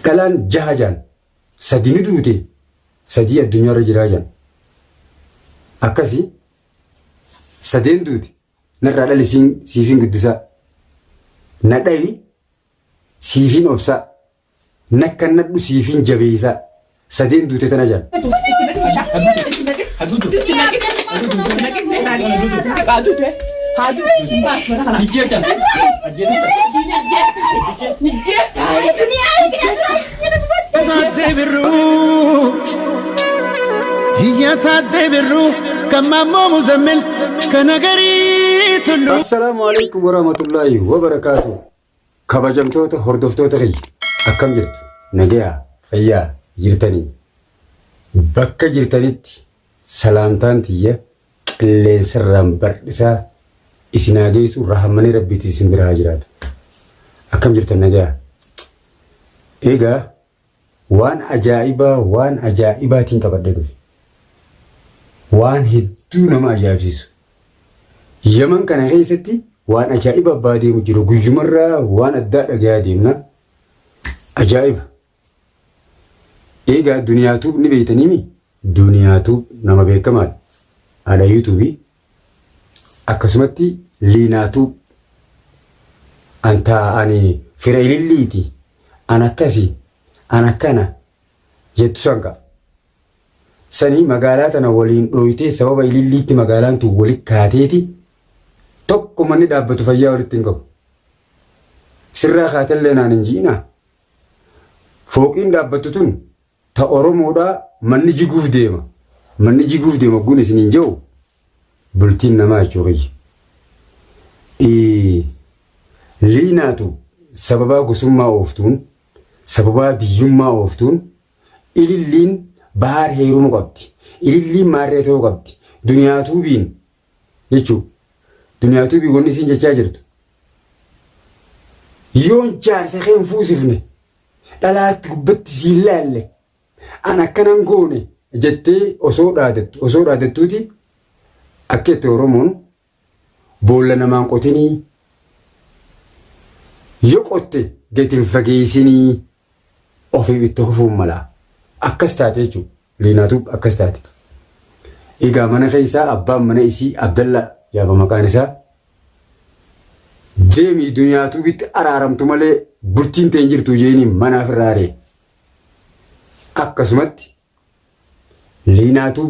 Dhalaan jaha jaan sadi ni duute sadii addunyaarra jiraa jaan. Akkasi sadeen duute narraa dhali siifiin guddisaa. Na dhayi siifiin obsaa. Nakkannadhu siifiin jabeessaa. Sadeen duute tana jaan. Taaddee Birruu Hiyya Taaddee Birruu kan Maammoo Muzammil kan Nagarii Tulluu. Assalaamu alaikum warahmatullaahi wabarakaatu. Kabajamtoota hordoftoota kiyya akkam jirtu? Nagayaa fayyaa jirtanii? Bakka jirtanitti salaamtaan tiyya qilleensarraan bardhisaa isin haa geessu rahammanii rabbiitti isin bira haa jiraatu. Akkam jirtan nagayaa? Egaa waan ajaa'ibaa waan ajaa'ibaatiin qabadhee dhufe. Waan hedduu nama ajaa'ibsiisu. Yaman kana keessatti waan ajaa'iba abbaa deemu jiru guyyumarraa waan addaa dhagayaa deemna. Ajaa'iba. Egaa duniyaatuub ni beektaniimi? Duniyaatuub nama beekamaadha. Haadha yuutuubii. Akkasumatti liinaatuub. An ani fira ililliiti. An akkasi. An akkana. Jettu san qaba. Sani magaalaa tana waliin dhooytee sababa ililliitti magaalaan tun wali kaateeti tokko manni dhaabbatu fayyaa walitti hin qabu. Sirraa kaatellee naan hin ji'inaa. Fooqiin dhaabbattu tun ta Oromoodhaa manni jiguuf deema. Manni jiguuf deema gun isin hin jiru bultiin namaa jechuu kiyya. Liinaatu sababaa gosummaa ooftuun sababaa biyyummaa ooftuun Ililliin bahaar heerumu qabdi. Ililliin maarree ta'uu qabdi. Duniyaa tuubiin jechuu. Duniyaa tuubii wanni isiin jechaa jirtu. Yoon jaarsa kee hin fuusifne dhalaatti gubbatti siin laalle an akkanan goone jettee osoo dhaadattu osoo dhaadattuuti akka itti Oromoon boolla namaan qotinii yoo qotte gadi hin fageessinii ofiif itti kufuun mala. Akkas taate jechuudha. Liinaatu akkas taate. Egaa mana keessaa abbaan mana isii Abdallaa yaaba maqaan isaa deemii duniyaa tuubitti araaramtu malee bultiin ta'e hin jirtu jeeni mana ofirraa ari'e. Akkasumatti liinaatu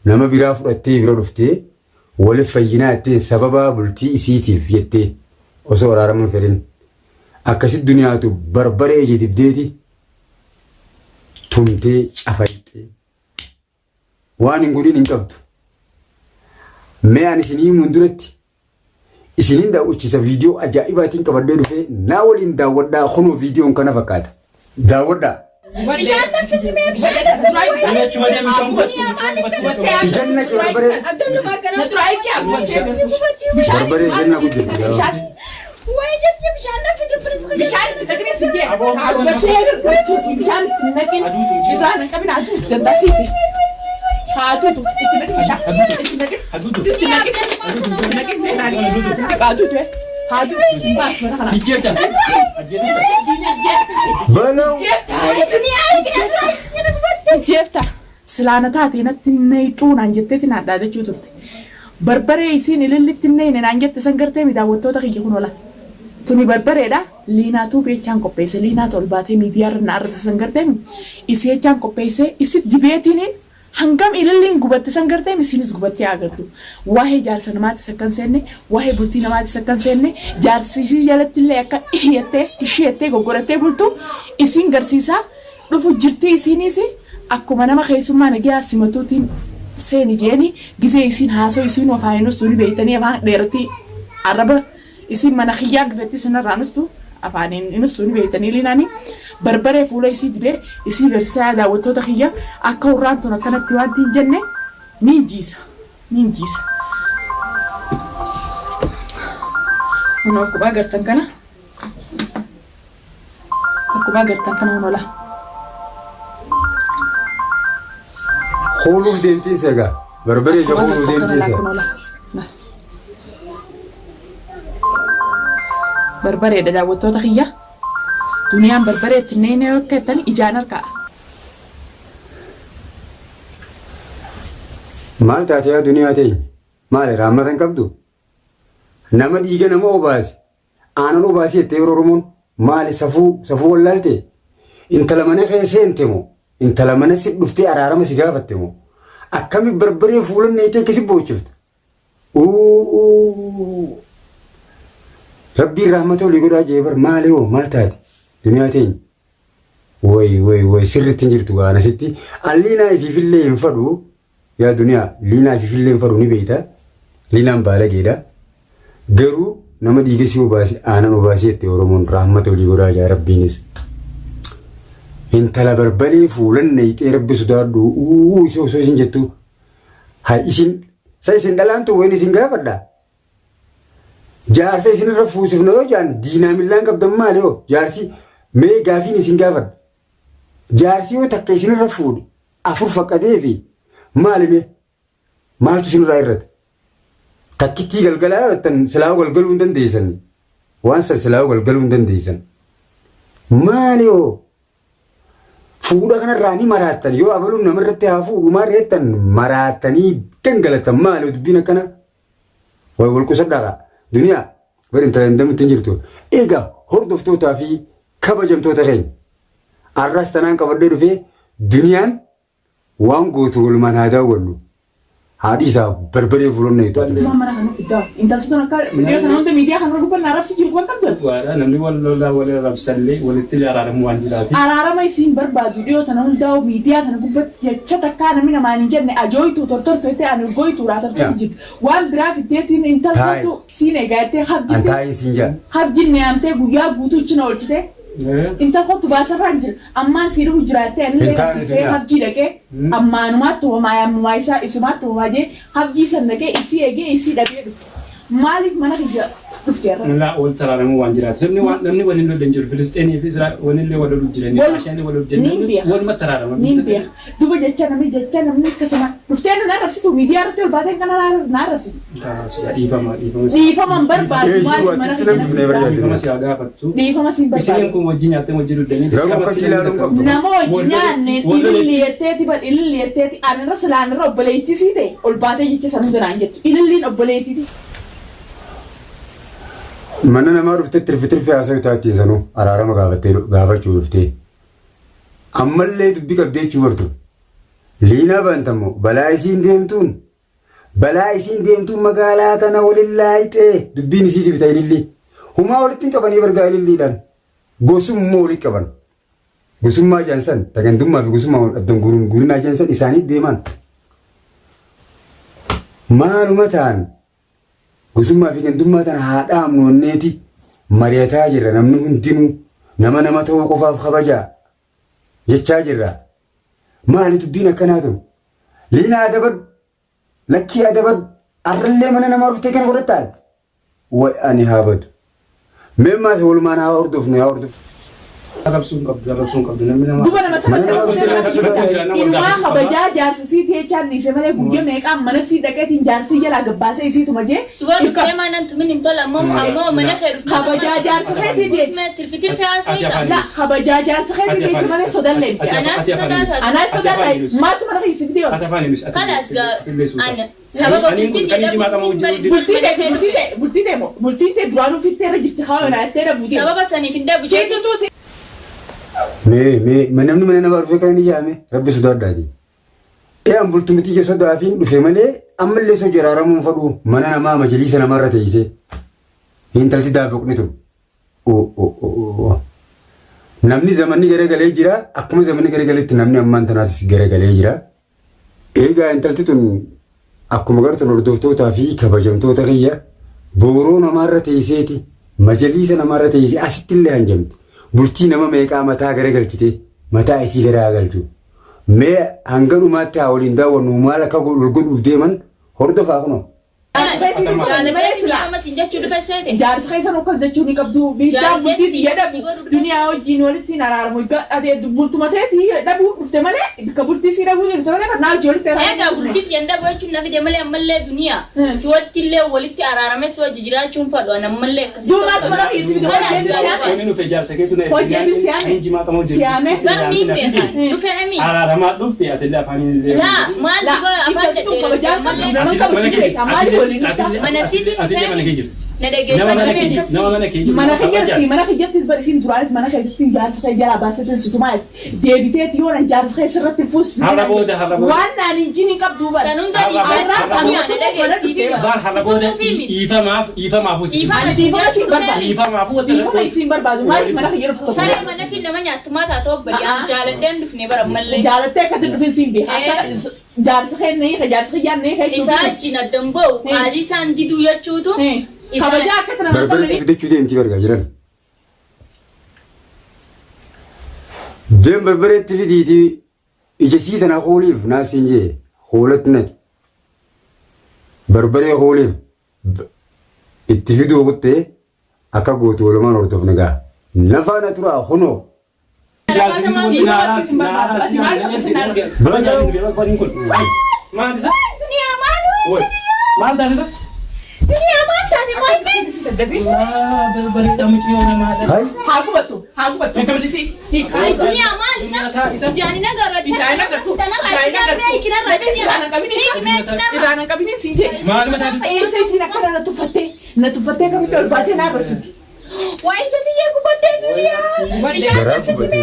nama biraa fudhattee bira dhuftee walif fayyinaa jetteen sababaa bultii isiitiif jettee osoo araaramuu hin fedhin akkasit duniyaatu barbaree ija dibdeeti tumtee cafayxee waan hin godhin hin qabdu. Mee ani isin himuun duratti isinin daawwachiisa viidiyoo ajaa'ibaatiin qabadhee dhufee naa waliin daawwadhaa kunoo viidiyoon kana fakkaata. Daawwadhaa. Bishaan danfichi mee bishaan Ijaan naqi barbaree. Barbaree ijaan naqu jirti. Wayi jechi bishaan danfite biris Bishaan itti naqinee si jee. Haguugattee gartuuti bishaan itti naqin. Irraa hin qabin haduutu dandaasiiti. Haduutu itti naqin bishaan itti naqin. Itti naqin itti naqin mee haduutu haduutu hin baasu mana kana. Balaw. Jeefta silaana taate natti nayxuu naan jetteeti naan dhaadachuu turte. Barbaree isiin ilillitti nayne naan jette san gartee mi daawwattoota kiyya kun ola. Tuni barbareedha liinaatuu beechaan qopheesse liinaatu ol baatee miidiyaarra na arrabse san gartee mi isii jechaan qopheesse isi dibeetiiniin hangam ililliin gubatte san gartee mi isiinis gubattee agartu. Waa'ee jaarsa namaatis akka hin seenne waa'ee bultii namaatis akka hin seenne jaarsi isii jalatti illee akka ihiyattee ishiyattee goggorattee bultu isiin garsiisaa dhufu jirtii isiiniis akkuma nama keessummaa nagayaa simatuutiin seeni jeeni gizee isiin haasoo isiin afaan hin ustu ni beektanii afaan dheeratti arraba isiin mana kiyyaan dhufetti isinirraan ustu afaan hin ustu ni beektanii liinaani barbaree fuula isii dibee isii garsiisaa daawwattoota kiyya akka hurraan tun akkanatti wanti hin jenne niin jiisa niin jiisa. Kun akkuma agartan kana Akkuma agartan kana honola. Hooluuf deemtiin seegaa. Barbaree ija Akkuma hooluuf agartan kana deemtiin seegaa. laakkun ola. Barbareedha daawwattoota kiyya. Duniyaan barbaree itti hin nayne yoo akka jettan ijaan arkaa. Maal taate yaa duniyaa teenya? Maali raammata hin qabdu? Nama dhiiga nama obaase aanan obaasii jettee yeroo Oromoon maali safuu safuu wallaalte? Intala mana kee seente moo? Intala mana si dhuftee araarama si gaafatte moo? Akkami barbaree fuula neetee akkasi boochifta? Uuu. Rabbiin rahmata olii godhaa jee bar maali hoo maal taate? Duniyaa teenya. Way way way sirriitti hin jirtu waan asitti. An liinaa ifiifillee hin fadhu. Yaa duniyaa liinaa ifiifillee hin fadhu ni beekta. Liinaan baalageedha. Garuu nama dhiiga si obaase aanan obaasee jette Oromoon rahmata olii godhaa jaa Rabbiinis. Intala barbaree fuulan nayxee Rabbi sodaadhu uu isoo osoo isin jettu. Hay isin sa isin dhalaan tun wayin isin gaafadha. Jaarsa isin irra fuusifna yoo jaan diinaa millaan qabdan maali hoo jaarsi mee gaafiin isin gaafadha. Jaarsi yoo takka isin irra fuudhe afur faqqadee fi maali mee maaltu isin irraa irrata? Takkittii galgalaa yoo jettan silaa galgaluu hin dandeessan. Waan san silaa galgaluu hin dandeessan. Maali hoo? Fuudha kanarraa ni maraattan yoo abaluun namarratti haa fuudhu maal jettan maraattanii gangalatan maali dubbiin akkana? Way wal qusadhaa duniyaa bari intala hin damutti hin jirtu. Egaa hordoftootaa fi kabajamtoota keenya arras tanaan qabadhee dhufee duniyaan waan gootu walumaan haa daawwannu. Haadhi isaa barbaree fuulonna jettu. Ilmaan mana kana fiddaa. Intalti tun akka dhiyoo kana hunda miidiyaa kanarra gubbaan na arrabsi jiru waan qabdu. Dhugaadha namni wal lolaa wal arrabsallee walitti araaramu waan jiraati. Araarama isiin barbaadu dhiyoo tana hundaa'u miidiyaa kana gubbatti jecha takkaa namni namaan hin jenne ajooytuu tortortu jettee ani urgooytuu raa tortorsi jirti. Waan biraa fiddeetiin intala Taa'i. kootu siin egaa jettee An habjitte taa'ii siin jaa. habjinne yaamtee guyyaa guutuu ichi na oolchite. Intal kottu baasarraan jira. Ammaan sii dhufu jiraattee Hin anillee taane si ka'ee duniyaa. habjii dhaqee ammaanumaatti homaa ammumaa isaa isumaatti homaa jee habjii san dhaqee isii eegee isii dhabee dhufe. Maaliif mana kiyya dhufte har'a? Laa wal taraaramuu waan jiraatu. Namni waan namni waliin lolle hin jiru. Filisxeenii fi Israa'el walillee wal lolu jirani. Wal Raashiyaan wal lolu jiran. niin Namni beeka. waluma taraarama. Niin beeka. Duba jecha namni jecha namni akkasuma dhuftee na arrabsitu miidiyaa irratti ol baateen kana na arrabsitu. Dhiifama dhiifama. Dhiifama hin barbaadu Ee, maaliif isii mana waasitti kiyya namni na dhufnee fiddaa? barbaadu. Dhiifama si haa gaafattu. Dhiifama siin Isheen barbaadu. kun wajjin nyaattee wajjin dhuddanii Garuu akkasii ilaaluun qabdu. Nama wajji nyaanne ililli jetteeti bar ililli jetteeti anarra silaa anarra obboleettii sii ta'e ol baatee jecha san hunda naan jettu ililliin obboleettiiti. Mana namaa dhuftee tirfi tirfi haasa'u taattiin sanuu araarama gaafattee gaafachuu dhuftee. Ammallee dubbii qabdee jechuu bartu. Liinaa baantammoo balaa isiin deemtuun Balaa isiin deemtuun magaalaa tana walin laayxee dubbiin isiiti bita ilillii. Humaa walitti hin qabanii bargaa ililliidhaan. Gosummaa walitti qaban. Gosummaa jedhan san tagandummaa fi gosummaa wal addan guuruun guurinaa jedhan san isaanii deeman. Maaluma ta'an gosummaa fi gandummaa tana haa dhaabnu onneeti mari'ataa jirra namni hundinuu nama nama ta'uu qofaaf kabajaa jechaa jirra. Maali dubbiin akkanaa tun? Liinaa adabadhu. Lakkii adabadhu. Arrallee mana namaa dhuftee kana godhattaa? Way ani haa badu. Mee maas walumaan haa hordofnu haa hordofnu. Arrabsuu hin qabdu arrabsuu hin qabdu namni nama. Duba nama sana Mana nama dhuftee dhuftee mana sodaata. fidda. Inumaa kabajaa jaarsa sii teechaan dhiise malee guyya meeqaan mana sii dhaqeetiin jaarsii jalaa gabbaasee isiituma jee Duba dhuftee maa nan tumin hin tola ammoo ammoo mana kee dhuftee kabajaa jaarsa keetii jecha. Usme tirfi tirfi haasa'ii Ati qaba. La kabajaa jaarsa keetii jecha malee sodallee miti. Anaas sodaata. Anaas sodaata maaltu mana keessa fidee Ati afaan hin Kalaas gaa ana Sababa Aniin kun kan jimaa qaba wajjin hojjetu. Bultii tee bultii tee bultii tee moo bultiin tee duraanuu fittee irra jirti haa yoonaa jettee dhabuu deemu. Sababa saniif hin dhabu Siitu tuu si Mee mee mee namni mana namaa dhufee kana ni jaame rabbi sodaadhaati. Ee an bultumti ija sodaafiin dhufe malee ammallee soo jaraaramuun fadhu mana namaa majaliisa namarra teessee. Intalti daaboqni tun. Namni zamanni garagalee jira akkuma zamanni garagaletti namni ammaan tanaatis garagalee jira. Eegaa intalti tun akkuma gartan hordoftootaa fi kabajamtoota kiyya booroo namaarra teesseeti majaliisa namaarra teessee asitti illee hanjamti. Bultii nama meeqaa mataa garagalchite mataa isii garagalchu. Mee hanga dhumaatti haa waliin daawwannu maal akka wal godhuuf deeman hordofaa kunoo. Jaale malee silaa. Amma siin jechuu dhufe seete. Jaarsa keessan akkas jechuu ni qabdu. Biiddaa Jaallee bultii biyya si dhabu. godhu Duniyaa wajjin walitti hin araaramu. Ati bultuma ta'eeti dhabuu dhufte malee bakka bultii si dhabuu jirtu malee naa wajjin walitti Egaa araaramu. bultii xiyyan dhabu jechuun na fide malee ammallee duniyaa si wajji illee walitti araarame si wajji jiraachuun fadhu an ammallee akkasii. Duubaatu mana keessi fide hojjetu siyaame. Inni dhufe jaarsa keetu na Hojjetu siyaame. Injimaa qamoo Siyaame. Barni hin beekan dhufe emi. Araaramaa dhufte ati illee afaan illee. Laa maal Laa duba afaan itti tun kabajaa ammallee nama kabajuu beektaa maaliif waliin dhufta? mana siiti Ati illee mana kee jirti. na Nama mana kee dhageeffadhu jirti. Nama mana kee jirti. Mana kiyyatti mana kiyyattis bari isin duraanis mana kiyyatti jaarsa kee jalaa baasetin situmaa deebiteeti yoo nan jaarsa kee sirratti fuus. Har'a booda har'a booda. Waan naan hin jini qabdu bara. San hunda dhiisee Har'a duniyaa na sanuma dhageessiif. Baar har'a booda dhiifamaaf dhiifamaaf Dhiifama Ani dhiifama siin barbaadu. Dhiifamaaf Dhiifama isiin barbaadu maaliif mana kiyya dhuftu? Saree mana fi nama nyaattumaa taatoo A'aa. badi jaaladheen dhufne bara ammallee. Jaalattee akkatti dhufin siin beeka. Akka jaarsa kee ni hiika jaarsa kiyyaan ni hiika Isaa jechuudha. wajjin addan ba'u qaalii isaan diduu jechuutu. Kabajaa akkatti nama Barbaree qabanii. fidachuu deemti bargaa jiran. Deem barbareetti fidiitii ija sii tana hooliif naasiin jee hoolatti naqi. Barbaree hooliif itti fiduu kuttee akka gootu walumaan hordofne gaa. Nafaana turaa kunoo. Maal isa? Duniyaa maal Maal taasisa? Duniyaa maal taate maal Hai. Haa gubattu haa gubattu. Bilisi hiika. Duniyaa maal isa? Jaani nagarra. Ijaan agartu. Tanarraa kinarraa Iraan qabini iraan qabini siin jedhe. Maal mataa Eessa isiin akkana na tuffattee na tuffattee akkamitti ol baatee na arrabsiti. Waa ija xiyya gubattee duniyaa. Bishaan Garaa gubatee.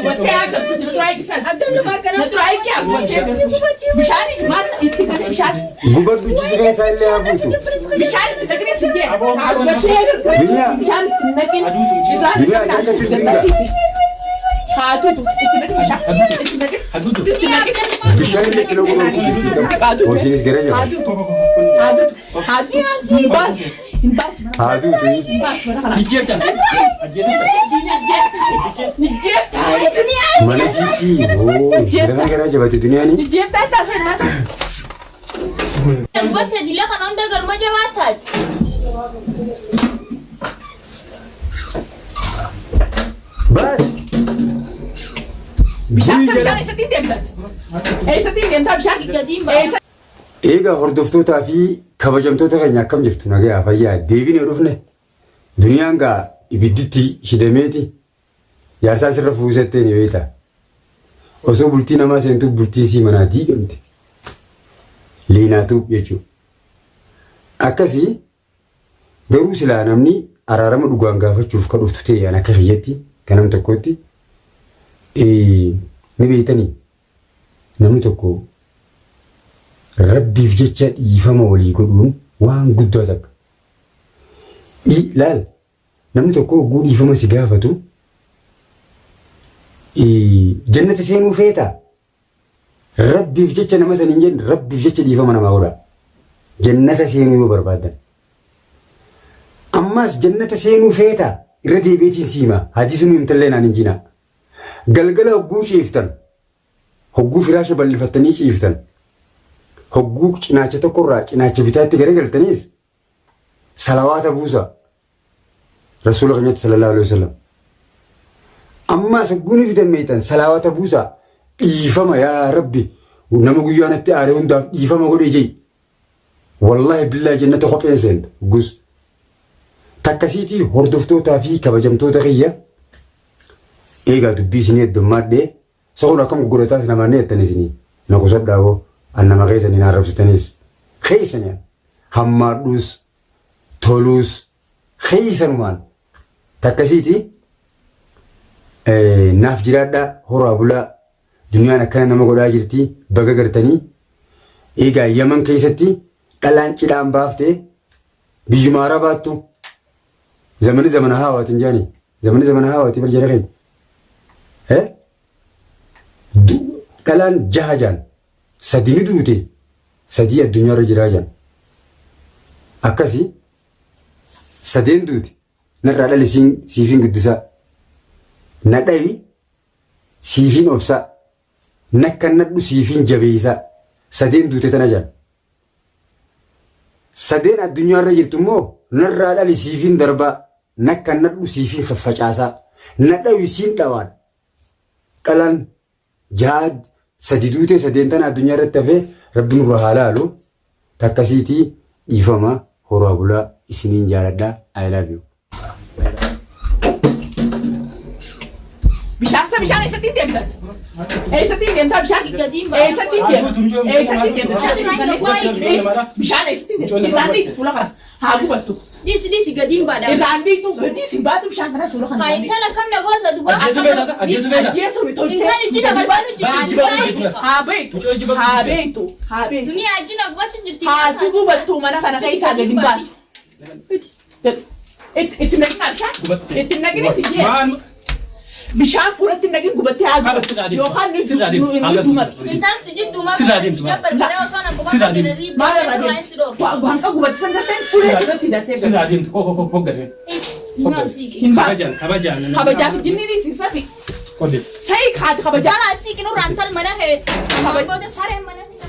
Gubattee agartu na turaa eeggisan. Na turaa eeggi gubattee bishaaniif maal itti naqe bishaan Gubadhu jisi keessaa illee haa buutu. bishaan itti naqne siin jedhe. Haa gubattee agartu bishaan itti naqin. Duniyaa isa akkatti duuba. Haatuutu itti naqe bishaan itti naqe itti naqe. Bishaan illee kilo godhuun kutu. Hoosiinis gara jaba. Haatuutu haatuutu haatuutu hin baasu hin baasu. Haa duutu. Hin baasu mana kana. Mana fiitii. Oo. Gara garaa jabate duniyaani. Jeeftaa taasise maata. Gubattee dila kana hunda garuma jabaa taate. Baas. Bishaan bishaan eessatti deemtaati? Eessatti deemtaa bishaan? Gatiin ba'a. Egaa hordoftootaa fi kabajamtoota keenya akkam jirtu nagayaa fayyaa deebinee dhufne duniyaan gaa ibidditti hidameeti jaarsaa sirra fuusettee ni beekta. Osoo bultii namaa seentuu bultiin sii manaa diigamte. Liinaatuuf jechuudha. Akkasii garuu silaa namni araarama dhugaan gaafachuuf ka dhuftu ta'e an akka kiyyatti kan nam tokkotti ni beektanii namni tokko rabbiif jecha dhiifama walii godhuun waan guddaa takka. Laal namni tokko hogguu dhiifama si gaafatu jannata seenuu feetaa rabbiif jecha nama san hin jenne rabbiif jecha dhiifama namaa godha. Jannata seenuu yoo barbaadan. Ammas jannata seenuu feetaa irra deebiitiin siima hadiisni himtallee naan hin jina. Galgala hogguu ciiftan hogguu firaasha bal'ifattanii ciiftan hogguu cinaacha tokkorraa cinaacha bitaatti garagaltaniis salawaata buusa rasuula keenyatti sallallahu alaihi wasallam. Ammas hogguu ni fidan meeytan salawaata buusa dhiifama yaa rabbi nama guyyaa natti aare hundaaf dhiifama godhe jee. Wallaahi billaahi jannata kopheen seenta gus. Takkasiitii hordoftootaa fi kabajamtoota kiyya eegaa dubbii isinii heddummaadhee Sa'uun akkam gurgurataas namaan ni jettan isinii na qusadhaa boo an nama keessanii na arrabsitanis keessanii hammaadhuus toluus keessanumaan takkasiiti naaf jiraadhaa horaa bulaa duniyaan akkana nama godhaa jirti baga gartanii eegaa Yaman keessatti dhalaan cidhaan baaftee biyyuma Arabaattu zamani zamana haawaatiin jaanii zamani zamana haawaati bar jara keenya. Dhalaan jaha jaan sadi ni duute sadii addunyaarra jiraa jaan akkasii sadeen duute narraa dhali siifiin guddisaa na dhayi siifiin obsaa nakkan nadhu siifiin jabeessaa Sadeen duute tana jala. Sadeen addunyaa irra jirtu immoo narraa dhali siifiin darbaa nakkan nadhu siifiin faffacaasaa na dhawi siin dhawaan dhalaan jaha sadi duute sadeen tana addunyaa irratti hafee rabbi nurra haa laalu takkasiitii dhiifama horaa bulaa isiniin jaaladha I love you. Bishaan sa bishaan eessatti hin deemta? Eessatti hin deemta bishaan? Gatiin baay'ee Eessatti hin deemta? Eessatti hin deemta? Bishaan bishaan eessatti hin deemta? Irraan dhiitu fuula kana haa gubattu. Dhiisi dhiisi gadiin baadha. Irraan dhiitu gatii si baatu bishaan kana suura kana. Haa intala kam na goota duba. Ajjeesuu feeta? Ajjeesuu feeta? Ajjeesuu mi tolchee. Intala ijji na barbaadu jirti. Haa beektu. Haa beektu. Haa beektu. Duniyaa ijji na gubachuu jirti. Haa si gubattu mana kana keessaa gadi hin baatu. Itti naqinaa bishaan. Itti naqini si jee. Maal Bishaan fuulatti naqin gubattee haa Haala sirraa gubatu. deemtu. Yookaan nu Sirraa deemtu. Haala dumatu. Intal si jidduu maa Sirraa deemtu ija barbaree osoo na Sirraa qubaa deemtu. Maal irraa deemtu? Hanqa gubatti san garteen ulee sirra si dattee gadi. Sirraa deemtu. Koo koo koo gadi. Maal siiqi? Hin baatu. Kabajaan kabajaan. Kabajaa fi jinni si safi. Qodde. Sa'i haati kabajaa. Jala siiqi nurraa intal mana hee. Booda sareen mana hee.